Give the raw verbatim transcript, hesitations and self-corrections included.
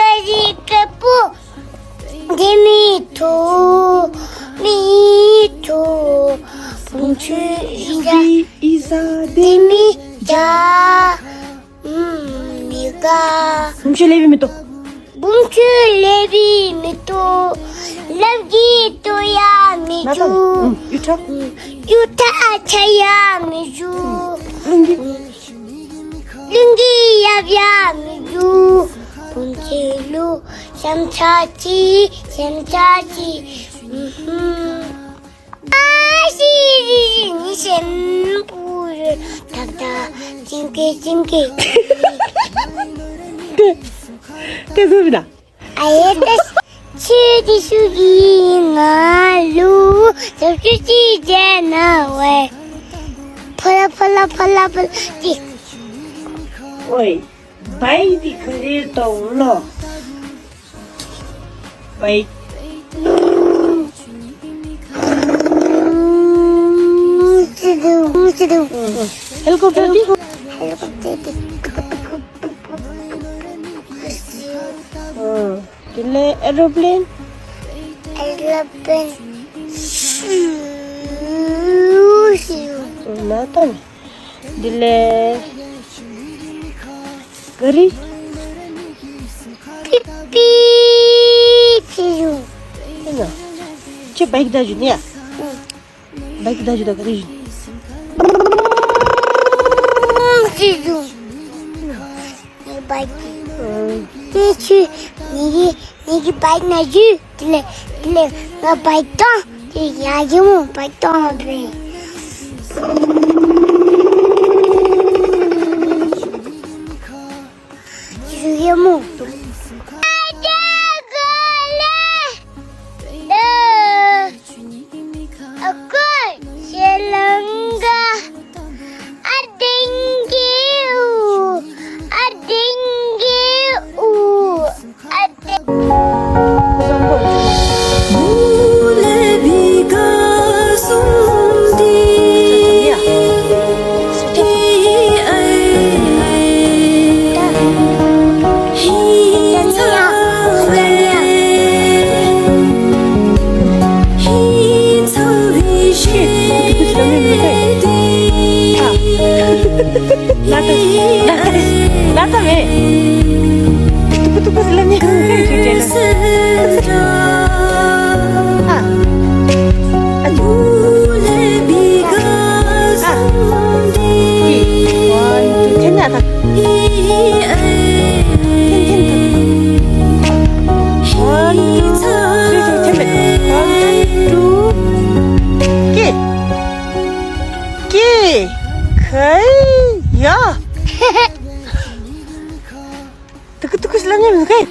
ཀ་རི་ཀ་པུ་དེ་མི་ཐུ་མི་ཐུ། བུམ་ཆུ་ཡི་ཟ་ཡི་ཟ་དེ་མི་ཇ་མི་ག། བུམ་ཆུ་ལེགས་པའི་མེ་ཏོག། བུམ་ཆུ་ལེགས་པའི་མེ་ཏོག། ལབ་ཀྱིས་བཏུལ་ཡང་མི་འགྱུར། གཡུ་ཁྲ་གཡུ་ཁྲ་ཆགས་ཡང་མི་འགྱུར། རླུང་གིས་རླུང་གིས་ཡབ་ཡང་མི་འགྱུར། བུམ་ཆུ་ལུ་ཞབས་ཆ་ཅིག་ཞབས་ཆ་ཅིག། ཨ་ཤི་རི་རི་ནི་ཤན་པུ་རི་ཐག་ཐག་ཅིང་ཀེ་ཅིང་ཀེ། ཏེ་ཏེ་ཟུར་ན། ཨ་ཡེ་ཏེ་ཆུ་དེ་ཆུ་གིས་ང་ལུ་ཞབས་ཞུ་ཅིག་བྱས་གནང་བས། ཕོ་ལ་ཕོ་ལ་ཕོ་ལ་ཕོ་ལ་ཅིག། ཨོའི། བའིཀ་འདི་ག་རེ་གཏོང་ལོ། བའིཀ། ཧེ་ལི་ཀོབ་ཊར་འདི། ཧེ་ལི་ཀོབ་ཊར་འདི། ཨ་དེ་ལས་ཨེ་རོ་པི་ལེན། ཨེ་རོ་པི་ལེན། ཤིའུ་ཤིའུ། ཨ་ན་ཏང་། དེ་ལས་ག་རི། པི་པི་ཕི་ཡུ། ཨེ་ན། ཁྱོད་བའིཀ་བདའ་འཇུ་ནི་ཡ། ཨུམ། བའིཀ་བདའ་འཇུ་དང་ག་རི་འཇུ་ནི། ཕི་ཡུ། ངེའི་བའིཀ། ཨུམ། ཏེ་ཁྱོད་ངེའི་གི་ངེའི་གི་བའིཀ་ནང་འཇུ། དེ་ལས་དེ་ལས་ང་བའིཀ་བཏང་། དེ་ཡ་གི་མོ་བའིཀ་བཏང་བས། ཞུ་ཡ་མོ། ཨ་ཏེ་ག་ལེ། ཨ་ཀོ་ཤེ་ལང་ག། ཨ་ཏིང་གི་ཨུ། ཨ་ཏིང་གི་ཨུ། ཨ་ཏིང་། ལ་ད་ལ་ད་ལ་ད་མེ། ཏུ་ཀུ་ཏུ་ཀུ་ཟེར་ལ་ཉེ་ཁ་ཁ་ཁ་ཁ། ཨ། ཨ། ཨ། ཨི། ཝན་ཊུ་ཐེན་ཡ་ད། ཐེན་ཐེན་ད། ཝན་ཊུ་ཐེན་ཐེན་མེ། ཝན་ཊུ། ཀེ། ཀེ། ཁའི་ཡ། ཏུ་ཀུ་ཏུ་ཀུ་ཟེར་ལ་ཉེ་མི་ཁའི།